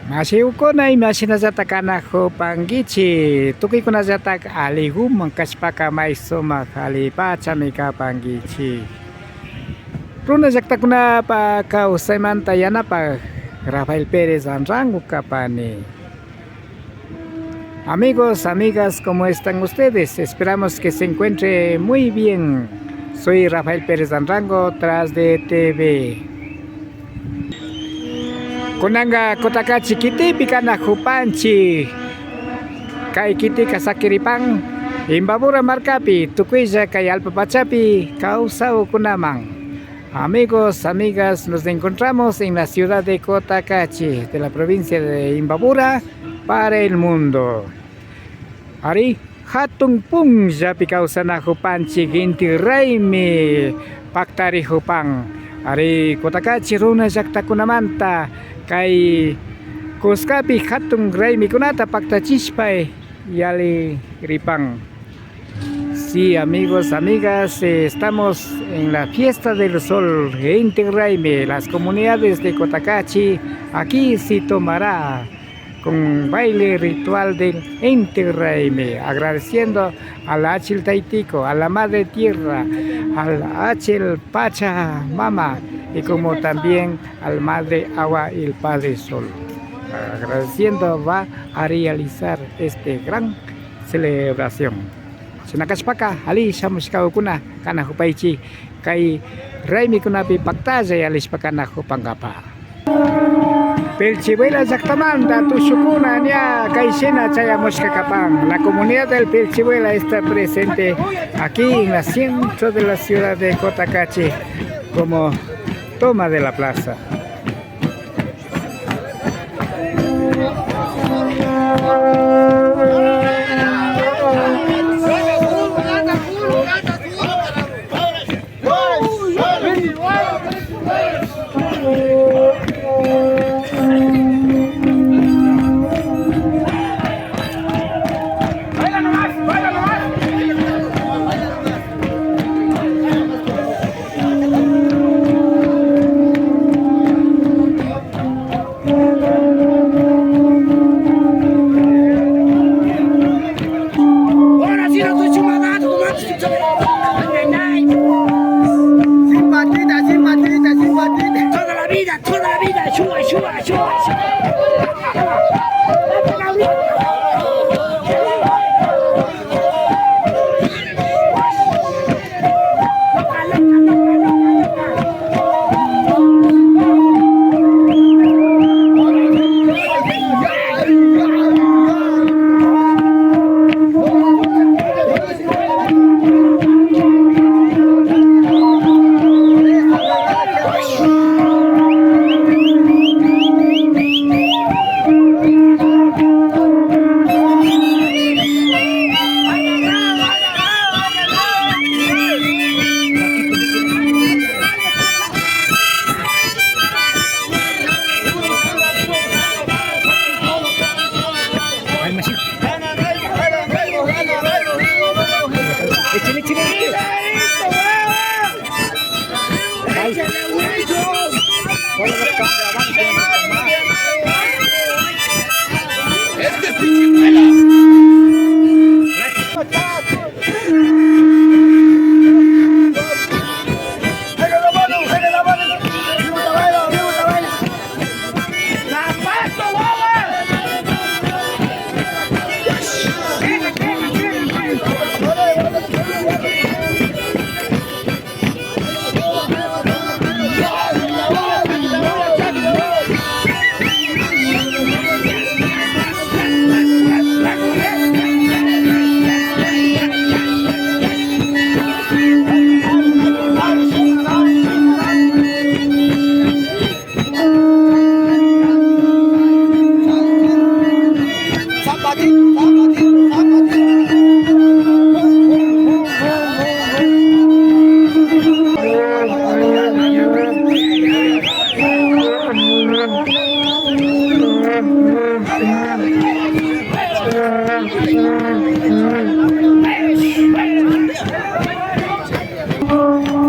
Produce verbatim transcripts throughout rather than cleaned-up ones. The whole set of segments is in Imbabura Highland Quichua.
Mashikuna, imashinallata kanakupankichik, tukuykunallatak aliguman kashpaka may sumak alipachami kapankichik. Runa llaktakunapa kawsaymanta yanapak Rafael Pérez Anrango kapani. Amigos, amigas, ¿cómo están ustedes? Esperamos que se encuentre muy bien. Soy Rafael Pérez Anrango, tras de T V. Kunanka Cotacachi kitipi kanakupanchik. Kay kitika sakiripan Imbabura markapi, tukuylla kay allpa pachapi kawsakkunaman. Amigos, amigas, nos encontramos en la ciudad de Cotacachi, de la provincia de Imbabura, para el mundo. Ari, hatun punllapi kawsanakupanchik, inti raymi paktarikupan. Ari, Cotacachi runa llaktakunamanta kay kuskapi hatun raymikunata paktachishpa yalliripan. Sí, amigos, amigas, eh, estamos en la fiesta del sol, Inti Raymi, las comunidades de Cotacachi, aquí se tomará con baile ritual del Inti Raymi, agradeciendo al Achil Taitico, a la Madre Tierra, al Achil Pachamama y como también al Madre Agua y el Padre Sol. Agradeciendo va a realizar este gran celebración. Shina kashpaka, alli shamushkakuna kanakupaychik kay raymikunapi paktalla yallishpa kanakupankapa. Pilchihuela llaktamanta tushukuna ña kay shina chayamushka kapan. La comunidad del Pilchihuela está presente aquí en la centro de la ciudad de Cotacachi como toma de la plaza. Ahora sí no estoy chumagando, no mames. Ay, ay, ay. Sin patita, sin patita, sin patita. Toda la vida, toda la vida, chupa, chupa, chupa, chupa.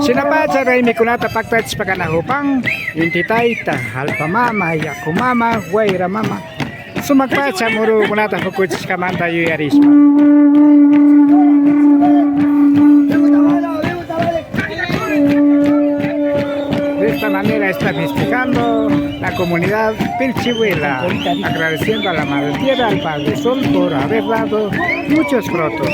Shinapacha Raymikunata paktachishpa kanakupan, inti tayta, allpa mama, yaku mama, wayra mama, sumak pacha murukunata pukuchishkamanta yuyarishpa. De esta manera está festejando la comunidad Pilchihuela, agradeciendo a la Madre Tierra, al Padre Sol, por haber dado muchos frutos.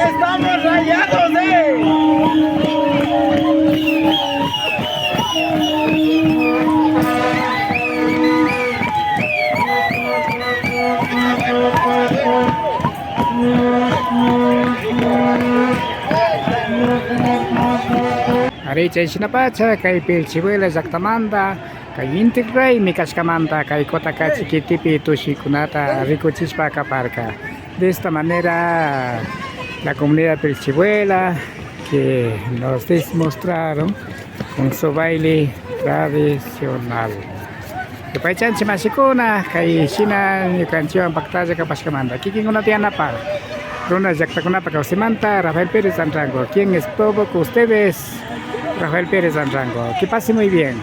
Estamos rayados, eh. Ari, chayshinapacha kay Pilchihuela llaktamanta kay Inti Raymi kashkamanta kay Cotacachi kitipi tushikunata rikuchishpa kaparka. De esta manera, la comunidad Pilchihuela que nos demostraron con su baile tradicional. Yupaychanchik mashikuna, kay shina ñukanchikwan paktalla kapashkamanta kikinkunata yanapak runa llaktakunapa kawsaymanta, Rafael Pérez Anrango, quien estuvo con ustedes, Rafael Pérez Anrango. Que pase muy bien.